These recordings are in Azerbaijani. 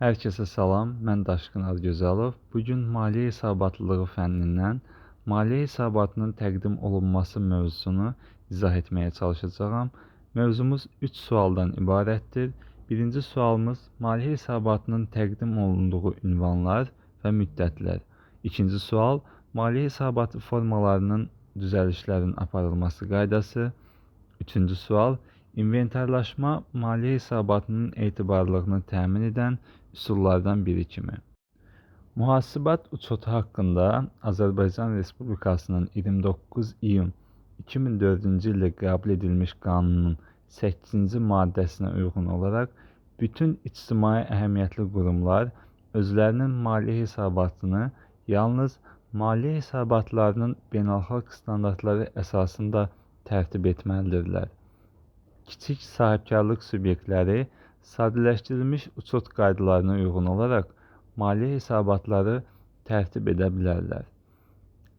Hər kəsə salam, mən Daşqın Adıgözəlov. Bu gün maliyyə hesabatlılığı fənnindən maliyyə hesabatının təqdim olunması mövzusunu izah etməyə çalışacağam. Mövzumuz 3 sualdan ibarətdir. Birinci sualımız maliyyə hesabatının təqdim olunduğu ünvanlar və müddətlər. İkinci sual maliyyə hesabatı formalarının düzəlişlərin aparılması qaydası. Üçüncü sual inventarlaşma maliyyə hesabatının etibarlılığını təmin edən üsullardan biri kimi. Mühasibat uçotu haqqında Azərbaycan Respublikasının 29 iyun 2004-cü ildə qəbul edilmiş qanunun 8-ci maddəsinə uyğun olaraq bütün ictimai əhəmiyyətli qurumlar özlərinin maliyyə hesabatını yalnız maliyyə hesabatlarının beynəlxalq standartları əsasında tərtib etməlidirlər. Kiçik sahibkarlıq subyektləri sadələşdirilmiş uçot qaydalarına uyğun olaraq maliyyə hesabatları tərtib edə bilərlər.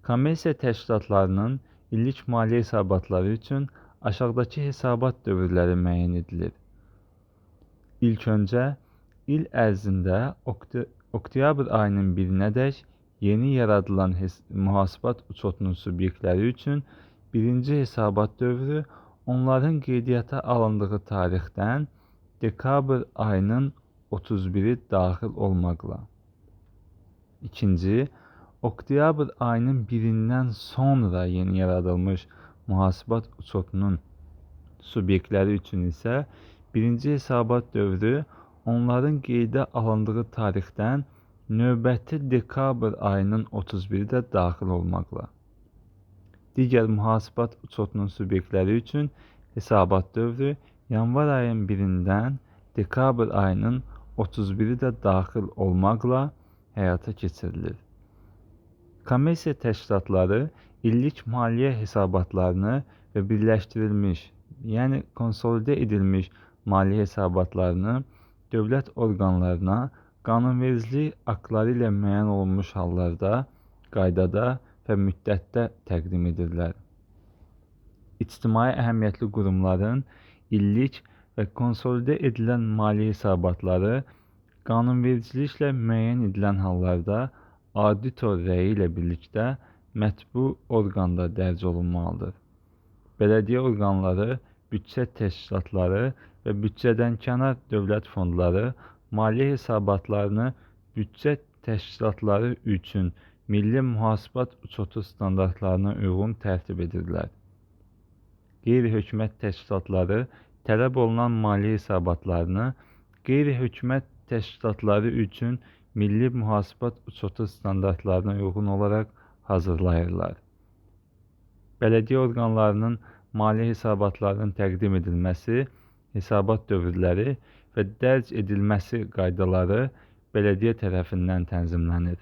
Kommersiya təşkilatlarının illik maliyyə hesabatları üçün aşağıdakı hesabat dövrləri müəyyən edilir. İlk öncə il ərzində oktyabr ayının 1-nədək yeni yaradılan mühasibat uçotunun subyektləri üçün birinci hesabat dövrü onların qeydiyyata alındığı tarixdən dekabr ayının 31-i daxil olmaqla. İkinci, oktyabr ayının 1-dən sonra yeni yaradılmış mühasibat uçotunun subyektləri üçün isə birinci hesabat dövrü onların qeydə alındığı tarixdən növbəti dekabr ayının 31-i də daxil olmaqla. Digər mühasibat uçotunun subyektləri üçün hesabat dövrü yanvar ayının 1-dən dekabr ayının 31-i də daxil olmaqla həyata keçirilir. Kommersiya təşkilatları illik maliyyə hesabatlarını və birləşdirilmiş, yəni konsolidə edilmiş maliyyə hesabatlarını dövlət orqanlarına qanunvericilik aktları ilə müəyyən olunmuş hallarda, qaydada və müddətdə təqdim edirlər. İctimai əhəmiyyətli qurumların illik və konsolidə edilən maliyyə hesabatları qanunvericiliklə müəyyən edilən hallarda auditor rəyi ilə birlikdə mətbu orqanda dərc olunmalıdır. Bələdiyyə orqanları, büdcə təşkilatları və büdcədənkənar dövlət fondları maliyyə hesabatlarını büdcə təşkilatları üçün milli mühasibat uçotu standartlarına uyğun tərtib edirlər. Qeyri-hökumət təşkilatları tələb olunan maliyyə hesabatlarını qeyri-hökumət təşkilatları üçün milli mühasibat uçotu standartlarına uyğun olaraq hazırlayırlar. Bələdiyyə orqanlarının maliyyə hesabatlarının təqdim edilməsi, hesabat dövrləri və dərc edilməsi qaydaları bələdiyyə tərəfindən tənzimlənir.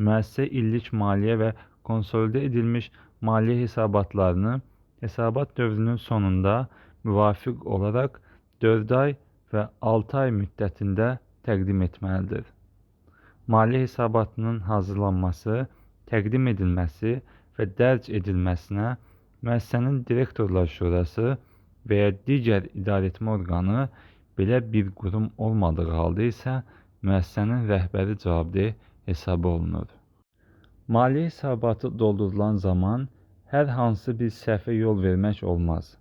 Müəssisə illik maliyyə və konsolidə edilmiş maliyyə hesabatlarını hesabat dövrünün sonunda müvafiq olaraq 4 ay və 6 ay müddətində təqdim etməlidir. Maliyyə hesabatının hazırlanması, təqdim edilməsi və dərc edilməsinə müəssisənin direktorlar şurası və ya digər idarəetmə orqanı, belə bir qurum olmadığı halda isə müəssisənin rəhbəri cavabdeh hesab olunur. Maliyyə hesabatı doldurulan zaman hər hansı bir səhvə yol vermək olmaz.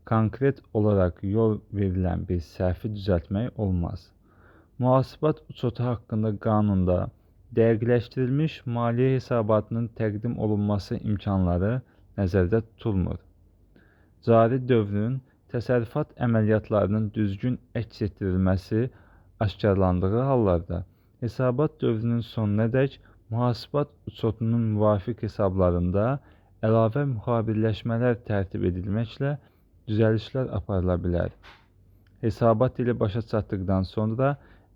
Konkret olaraq yol verilən bir səhvi düzəltmək olmaz. Mühasibat uçotu haqqında qanunda dəqiqləşdirilmiş maliyyə hesabatının təqdim olunması imkanları nəzərdə tutulmur. Cari dövrün təsərrüfat əməliyyatlarının düzgün əks etdirilməsi aşkarlandığı hallarda hesabat dövrünün sonunadək mühasibat uçotunun müvafiq hesablarında əlavə müxabirləşmələr tərtib edilməklə düzəlişlər aparıla bilər. Hesabat ili başa çatdıqdan sonra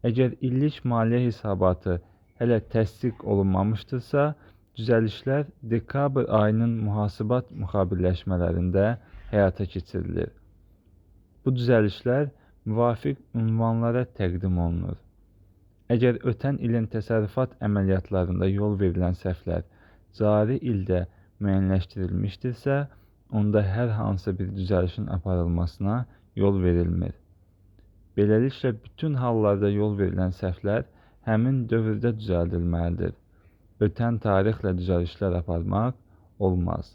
əgər illik maliyyə hesabatı hələ təsdiq olunmamışdırsa, düzəlişlər dekabr ayının mühasibat müxabirləşmələrində həyata keçirilir. Bu düzəlişlər müvafiq ünvanlara təqdim olunur. Əgər ötən ilin təsərrüfat əməliyyatlarında yol verilən səhvlər cari ildə müəyyənləşdirilmişdirsə, onda hər hansı bir düzəlişin aparılmasına yol verilmir. Beləliklə, bütün hallarda yol verilən səhvlər həmin dövrdə düzəldilməlidir. Ötən tarixlə düzəlişlər aparmaq olmaz.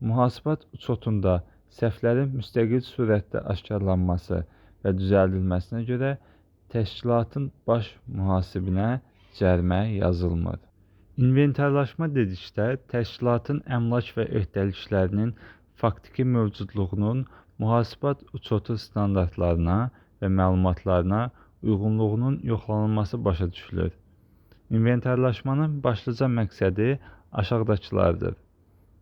Mühasibat uçotunda səhvlərin müstəqil surətdə aşkarlanması və düzəldilməsinə görə təşkilatın baş mühasibinə cərimə yazılmır. İnventarlaşma dedikdə təşkilatın əmlak və öhdəliklərinin faktiki mövcudluğunun mühasibat uçotu standartlarına və məlumatlarına uyğunluğunun yoxlanılması başa düşülür. İnventarlaşmanın başlıca məqsədi aşağıdakılardır.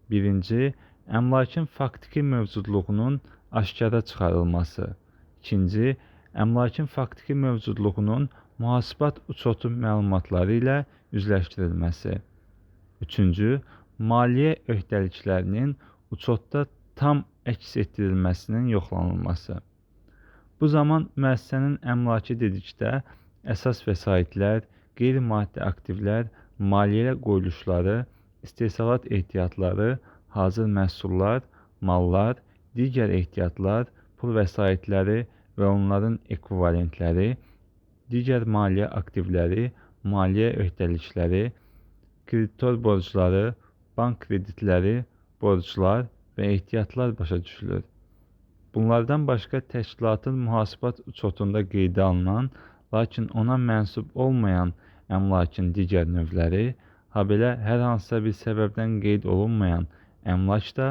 Birinci, əmlakın faktiki mövcudluğunun aşkara çıxarılması. İkinci, əmlakın faktiki mövcudluğunun mühasibat uçotu məlumatları ilə üzləşdirilməsi. Üçüncü, maliyyə öhdəliklərinin uçotda tam əks etdirilməsinin yoxlanılması. Bu zaman müəssisənin əmlakı dedikdə əsas vəsaitlər, qeyri-maddi aktivlər, maliyyə qoyuluşları, istehsalat ehtiyatları, hazır məhsullar, mallar, digər ehtiyatlar, pul vəsaitləri və onların ekvivalentləri, digər maliyyə aktivləri, maliyyə öhdəlikləri, kreditor borcları, bank kreditləri, borclar və ehtiyatlar başa düşülür. Bunlardan başqa təşkilatın mühasibat uçotunda qeydə alınan, lakin ona mənsub olmayan əmlakın digər növləri, habelə hər hansısa bir səbəbdən qeyd olunmayan əmlak da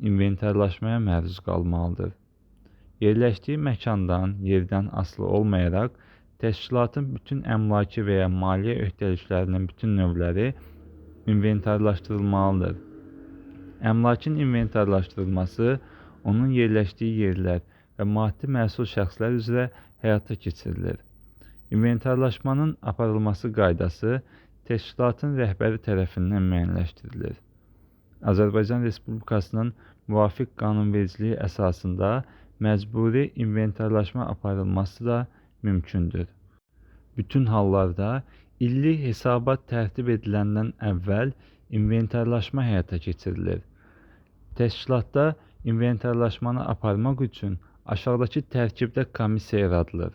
inventarlaşmaya məruz qalmalıdır. Yerləşdiyi məkandan, yerdən asılı olmayaraq təşkilatın bütün əmlaki və ya maliyyə öhdəliklərinin bütün növləri inventarlaşdırılmalıdır. Əmlakın inventarlaşdırılması onun yerləşdiyi yerlər və maddi məsul şəxslər üzrə həyata keçirilir. İnventarlaşmanın aparılması qaydası təşkilatın rəhbəri tərəfindən müəyyənləşdirilir. Azərbaycan Respublikasının müvafiq qanunvericiliyi əsasında məcburi inventarlaşma aparılması da mümkündür. Bütün hallarda illik hesabat tərtib ediləndən əvvəl inventarlaşma həyata keçirilir. Təşkilatda inventarlaşmanı aparmaq üçün aşağıdakı tərkibdə komissiya yaradılır.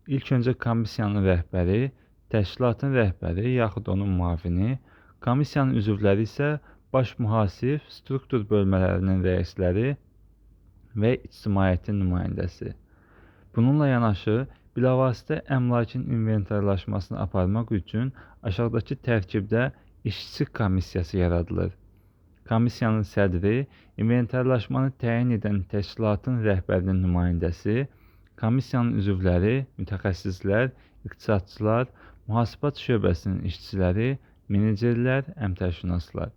İlk öncə komissiyanın rəhbəri, təşkilatın rəhbəri yaxud onun müavini, komissiyanın üzvləri isə baş mühasib, struktur bölmələrinin rəisləri və ictimaiyyətin nümayəndəsi. Bununla yanaşı, bilavasitə əmlakın inventarlaşmasını aparmaq üçün aşağıdakı tərkibdə işçi komissiyası yaradılır. Komissiyanın sədri, inventarlaşmanı təyin edən təşkilatın rəhbərinin nümayəndəsi, komissiyanın üzvləri, mütəxəssislər, iqtisadçılar, mühasibat şöbəsinin işçiləri, menecerlər, əmtərşünaslar.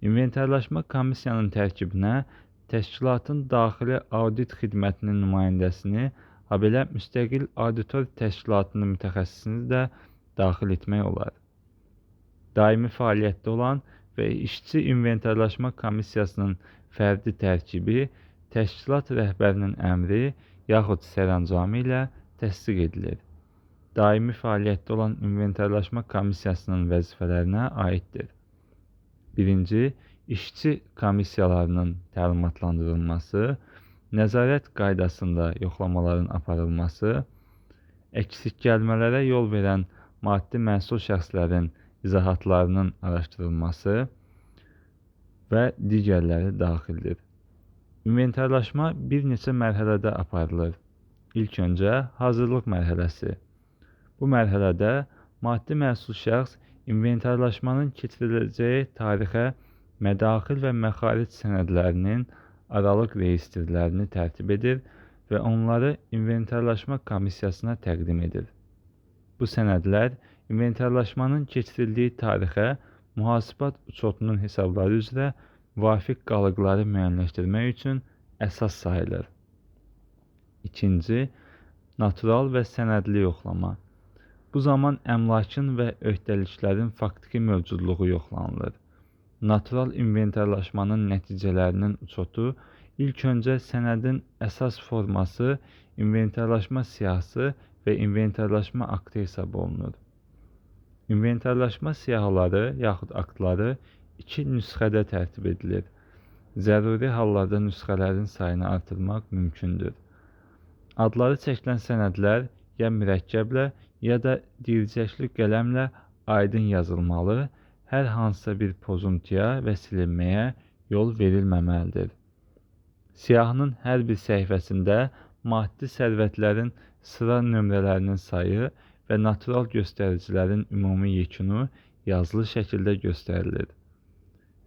İnventarlaşma komissiyanın tərkibinə təşkilatın daxili audit xidmətinin nümayəndəsini, habelə müstəqil auditor təşkilatının mütəxəssisini də daxil etmək olar. Daimi fəaliyyətdə olan və işçi inventarlaşma komissiyasının fərdi tərkibi təşkilat rəhbərinin əmri yaxud sərəncamı ilə təsdiq edilir. Daimi fəaliyyətdə olan inventarlaşma komissiyasının vəzifələrinə aiddir. Birinci, işçi komissiyalarının təlimatlandırılması, nəzarət qaydasında yoxlamaların aparılması, əksik gəlmələrə yol verən maddi məsul şəxslərin izahatlarının araşdırılması və digərləri daxildir. İnventarlaşma bir neçə mərhələdə aparılır. İlk öncə hazırlıq mərhələsi. Bu mərhələdə maddi məsul şəxs inventarlaşmanın keçiriləcəyi tarixə mədaxil və məxaric sənədlərinin aralıq reyestrlərini tərtib edir və onları inventarlaşma komissiyasına təqdim edir. Bu sənədlər inventarlaşmanın keçirildiyi tarixə mühasibat uçotunun hesabları üzrə müvafiq qalıqları müəyyənləşdirmək üçün əsas sayılır. İkinci, natural və sənədli yoxlama. Bu zaman əmlakın və öhdəliklərin faktiki mövcudluğu yoxlanılır. Natural inventarlaşmanın nəticələrinin uçotu ilk öncə sənədin əsas forması, inventarlaşma siyahısı və inventarlaşma aktı hesab olunur. İnventarlaşma siyahıları yaxud aktları iki nüsxədə tərtib edilir. Zəruri hallarda nüsxələrin sayını artırmaq mümkündür. Adları çəkilən sənədlər ya mürəkkəblə, ya da dircəkli qələmlə aydın yazılmalı, hər hansısa bir pozuntuya və silinməyə yol verilməməlidir. Siyahının hər bir səhifəsində maddi sərvətlərin sıra nömrələrinin sayı və natural göstəricilərin ümumi yekunu yazılı şəkildə göstərilir.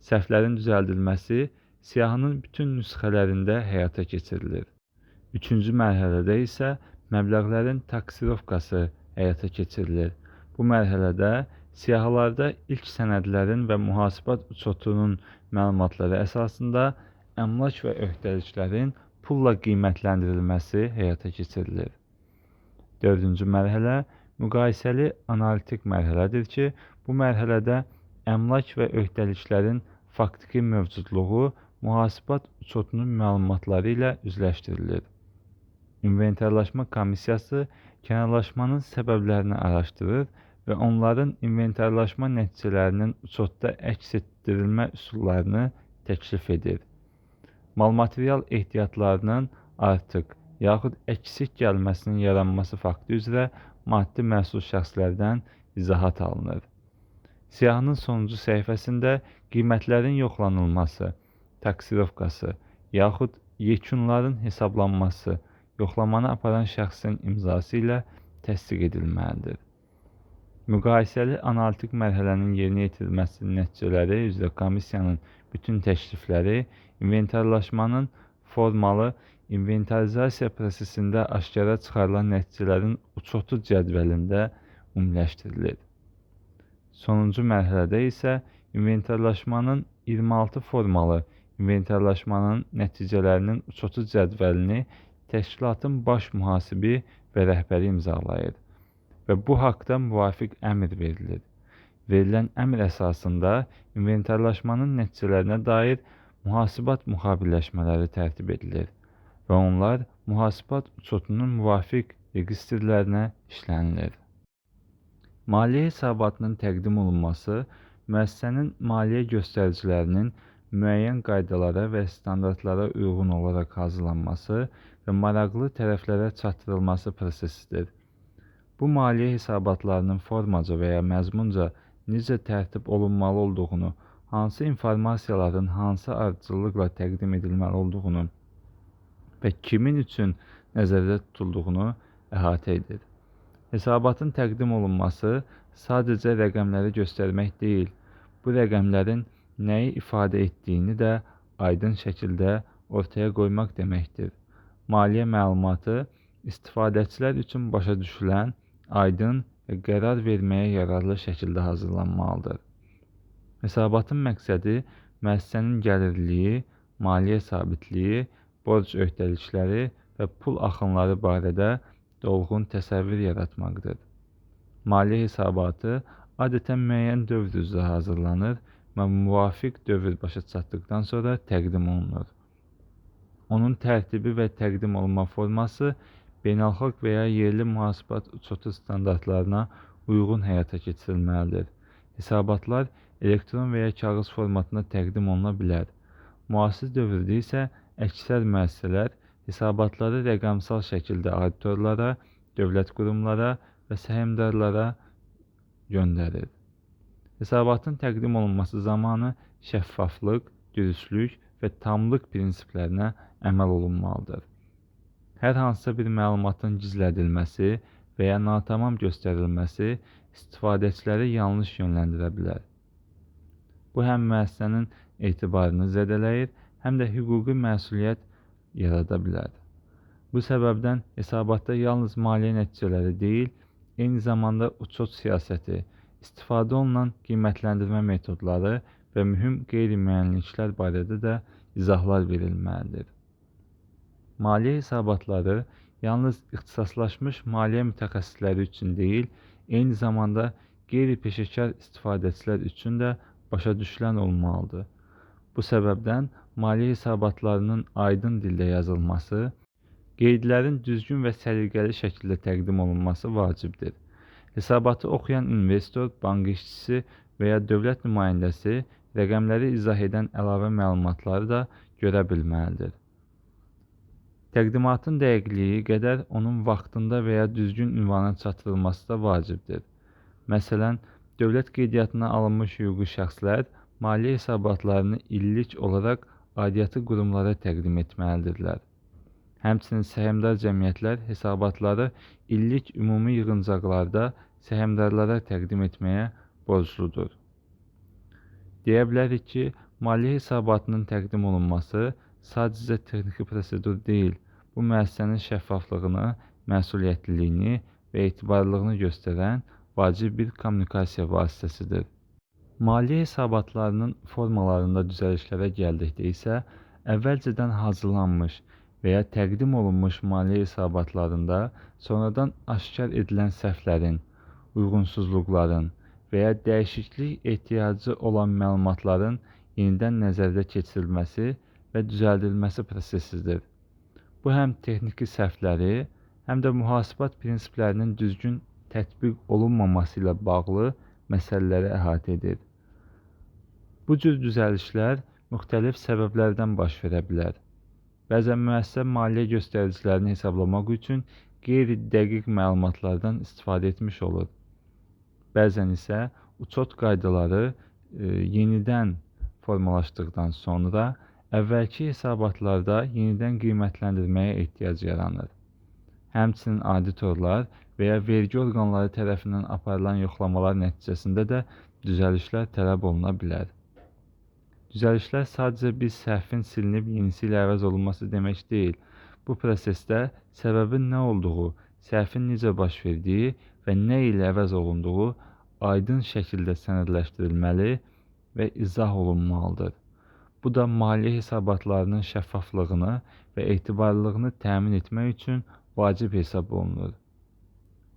Səhvlərin düzəldilməsi siyahının bütün nüsxələrində həyata keçirilir. Üçüncü mərhələdə isə məbləğlərin taksirovkası həyata keçirilir. Bu mərhələdə siyahılarda ilk sənədlərin və mühasibat uçotunun məlumatları əsasında əmlak və öhdəliklərin pulla qiymətləndirilməsi həyata keçirilir. Dördüncü mərhələ müqayisəli analitik mərhələdir ki, bu mərhələdə əmlak və öhdəliklərin faktiki mövcudluğu mühasibat uçotunun məlumatları ilə üzləşdirilir. İnventarlaşma komissiyası kənarlaşmanın səbəblərini araşdırır və onların inventarlaşma nəticələrinin uçotda əks etdirilmə üsullarını təklif edir. Mal-material ehtiyatlarının artıq yaxud əksik gəlməsinin yaranması faktı üzrə maddi məsul şəxslərdən izahat alınır. Siyahının sonuncu səhifəsində qiymətlərin yoxlanılması, taksirovkası yaxud yekunların hesablanması yoxlamanı aparan şəxsin imzası ilə təsdiq edilməlidir. Müqayisəli analitik mərhələnin yerinə yetirilməsinin nəticələri üzrə komissiyanın bütün təklifləri inventarlaşmanın formalı inventarizasiya prosesində aşkara çıxarılan nəticələrin uçotu cədvəlində ümumiləşdirilir. Sonuncu mərhələdə isə inventarlaşmanın 26 formalı inventarlaşmanın nəticələrinin uçotu cədvəlini təşkilatın baş mühasibi və rəhbəri imzalayır və bu haqda müvafiq əmr verilir. Verilən əmr əsasında inventarlaşmanın nəticələrinə dair mühasibat müxabirləşmələri tərtib edilir və onlar mühasibat uçotunun müvafiq registrlərinə işlənilir. Maliyyə hesabatının təqdim olunması müəssisənin maliyyə göstəricilərinin müəyyən qaydalara və standartlara uyğun olaraq hazırlanması və maraqlı tərəflərə çatdırılması prosesidir. Bu maliyyə hesabatlarının formaca və ya məzmunca necə tərtib olunmalı olduğunu, hansı informasiyaların hansı ardıcıllıqla təqdim edilməli olduğunu və kimin üçün nəzərdə tutulduğunu əhatə edir. Hesabatın təqdim olunması sadəcə rəqəmləri göstərmək deyil, bu rəqəmlərin nəyi ifadə etdiyini də aydın şəkildə ortaya qoymaq deməkdir. Maliyyə məlumatı istifadəçilər üçün başa düşülən, aydın və qərar verməyə yararlı şəkildə hazırlanmalıdır. Hesabatın məqsədi müəssisənin gəlirliliyi, maliyyə sabitliyi, borc öhdəlikləri və pul axınları barədə dolğun təsəvvür yaratmaqdır. Maliyyə hesabatı adətən müəyyən dövr üzrə hazırlanır və müvafiq dövr başa çatdıqdan sonra təqdim olunur. Onun tərtibi və təqdim olunma forması beynəlxalq və ya yerli mühasibat uçotu standartlarına uyğun həyata keçirilməlidir. Hesabatlar elektron və ya kağız formatında təqdim oluna bilər. Müasir dövrdə isə əksər müəssisələr hesabatları rəqəmsal şəkildə auditorlara, dövlət qurumlara və səhmdarlara göndərir. Hesabatın təqdim olunması zamanı şəffaflıq, dürüstlük və tamlıq prinsiplərinə əməl olunmalıdır. Hər hansısa bir məlumatın gizlədilməsi və ya natamam göstərilməsi istifadəçiləri yanlış yönləndirə bilər. Bu həm müəssisənin etibarını zədələyir, həm də hüquqi məsuliyyət yarada bilər. Bu səbəbdən hesabatda yalnız maliyyə nəticələri deyil, eyni zamanda uçot siyasəti, istifadə olunan qiymətləndirmə metodları və mühüm qeyri-müəyyənliklər barədə də izahlar verilməlidir. Maliyyə hesabatları yalnız ixtisaslaşmış maliyyə mütəxəssisləri üçün deyil, eyni zamanda qeyri-peşəkar istifadəçilər üçün də başa düşülən olmalıdır. Bu səbəbdən maliyyə hesabatlarının aydın dildə yazılması, qeydlərin düzgün və səliqəli şəkildə təqdim olunması vacibdir. Hesabatı oxuyan investor, bank işçisi və ya dövlət nümayəndəsi rəqəmləri izah edən əlavə məlumatları da görə bilməlidir. Təqdimatın dəqiqliyi qədər onun vaxtında və ya düzgün ünvana çatdırılması da vacibdir. Məsələn, dövlət qeydiyyatına alınmış hüquqi şəxslər maliyyə hesabatlarını illik olaraq aidiyyatı qurumlara təqdim etməlidirlər. Həmçinin səhmdar cəmiyyətlər hesabatları illik ümumi yığıncaqlarda səhmdarlara təqdim etməyə borcludur. Deyə bilərik ki, maliyyə hesabatının təqdim olunması sadəcə texniki prosedur deyil, bu müəssisənin şəffaflığını, məsuliyyətliliyini və etibarlılığını göstərən vacib bir kommunikasiya vasitəsidir. Maliyyə hesabatlarının formalarında düzəlişlərə gəldikdə isə, əvvəlcədən hazırlanmış və ya təqdim olunmuş maliyyə hesabatlarında sonradan aşkar edilən səhvlərin, uyğunsuzluqların və ya dəyişiklik ehtiyacı olan məlumatların yenidən nəzərdə keçirilməsi və düzəldilməsi prosesidir. Bu həm texniki səhvləri, həm də mühasibat prinsiplərinin düzgün tətbiq olunmaması ilə bağlı məsələləri əhatə edir. Bu cür düzəlişlər müxtəlif səbəblərdən baş verə bilər. Bəzən müəssisə maliyyə göstəricilərini hesablamaq üçün qeyri-dəqiq məlumatlardan istifadə etmiş olur. Bəzən isə uçot qaydaları yenidən formalaşdıqdan sonra əvvəlki hesabatlarda yenidən qiymətləndirməyə ehtiyac yaranır. Həmçinin auditorlar və ya vergi orqanları tərəfindən aparılan yoxlamalar nəticəsində də düzəlişlər tələb oluna bilər. Düzəlişlər sadəcə bir səhvin silinib yenisi ilə əvəz olunması demək deyil. Bu prosesdə səbəbin nə olduğu, səhvin necə baş verdiyi və nə ilə əvəz olunduğu aydın şəkildə sənədləşdirilməli və izah olunmalıdır. Bu da maliyyə hesabatlarının şəffaflığını və etibarlılığını təmin etmək üçün vacib hesab olunur.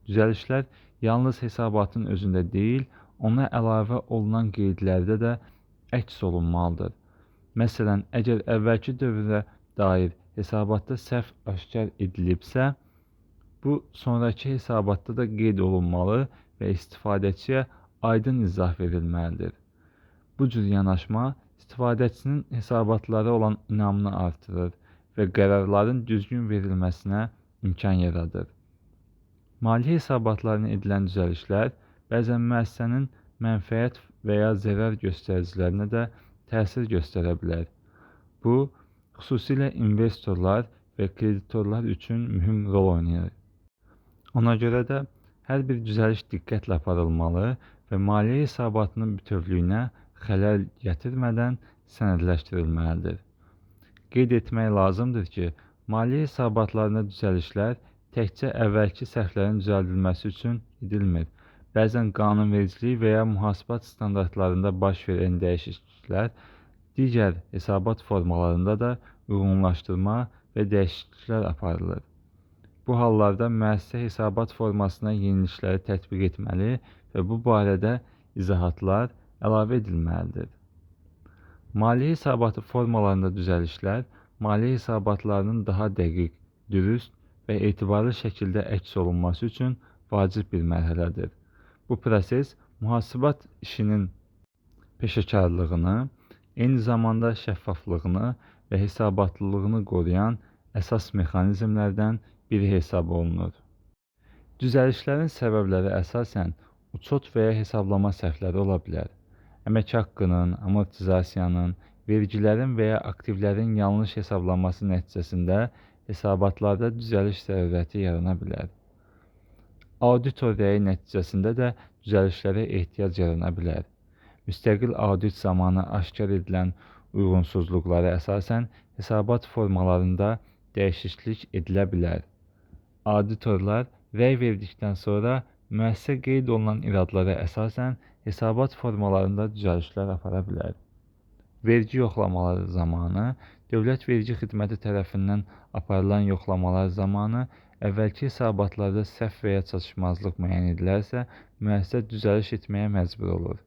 Düzəlişlər yalnız hesabatın özündə deyil, ona əlavə olunan qeydlərdə də əks olunmalıdır. Məsələn, əgər əvvəlki dövrə dair hesabatda səhv aşkar edilibsə, bu sonrakı hesabatda da qeyd olunmalı və istifadəçiyə aydın izah verilməlidir. Bu cür yanaşma istifadəçinin hesabatlara olan inamını artırır və qərarların düzgün verilməsinə imkan yaradır. Maliyyə hesabatlarına edilən düzəlişlər bəzən müəssisənin mənfəət və ya zərər göstəricilərinə də təsir göstərə bilər. Bu, xüsusilə investorlar və kreditorlar üçün mühüm rol oynayır. Ona görə də hər bir düzəliş diqqətlə aparılmalı və maliyyə hesabatının bütövlüyünə xələl gətirmədən sənədləşdirilməlidir. Qeyd etmək lazımdır ki, maliyyə hesabatlarında düzəlişlər təkcə əvvəlki səhvlərin düzəldilməsi üçün edilmir. Bəzən qanunvericilik və ya mühasibat standartlarında baş verən dəyişikliklər digər hesabat formalarında da uyğunlaşdırma və dəyişikliklər aparılır. Bu hallarda müəssisə hesabat formasına yenilikləri tətbiq etməli və bu barədə izahatlar əlavə edilməlidir. Maliyyə hesabatı formalarında düzəlişlər maliyyə hesabatlarının daha dəqiq, dürüst və etibarlı şəkildə əks olunması üçün vacib bir mərhələdir. Bu proses mühasibat işinin peşəkarlığını, eyni zamanda şəffaflığını və hesabatlılığını qoruyan əsas mexanizmlərdən biri hesab olunur. Düzəlişlərin səbəbləri əsasən uçot və ya hesablama səhvləri ola bilər. Əmək haqqının, amortizasiyanın, vergilərin və ya aktivlərin yanlış hesablanması nəticəsində hesabatlarda düzəliş zərurəti yarana bilər. Auditor rəyi nəticəsində də düzəlişlərə ehtiyac yarana bilər. Müstəqil audit zamanı aşkar edilən uyğunsuzluqlara əsasən hesabat formalarında dəyişiklik edilə bilər. Auditorlar rəy verdikdən sonra müəssisə qeyd olunan iradlara əsasən hesabat formalarında düzəlişlər apara bilər. Vergi yoxlamaları zamanı Dövlət Vergi Xidməti tərəfindən aparılan yoxlamalar zamanı əvvəlki hesabatlarda səhv və ya çatışmazlıq müəyyən edilərsə, müəssisə düzəliş etməyə məcbur olur.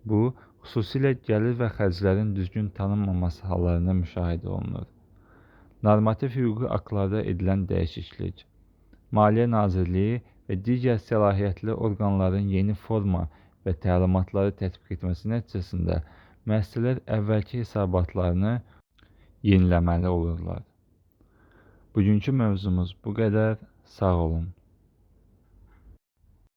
Bu, xüsusilə gəlir və xərclərin düzgün tanınmaması hallarında müşahidə olunur. Normativ hüquqi aktlarda edilən dəyişiklik. Maliyyə Nazirliyi və digər səlahiyyətli orqanların yeni forma və təlimatları tətbiq etməsi nəticəsində müəssisələr əvvəlki hesabatlarını yeniləməli olurlar. Bugünkü mövzumuz bu qədər. Sağ olun.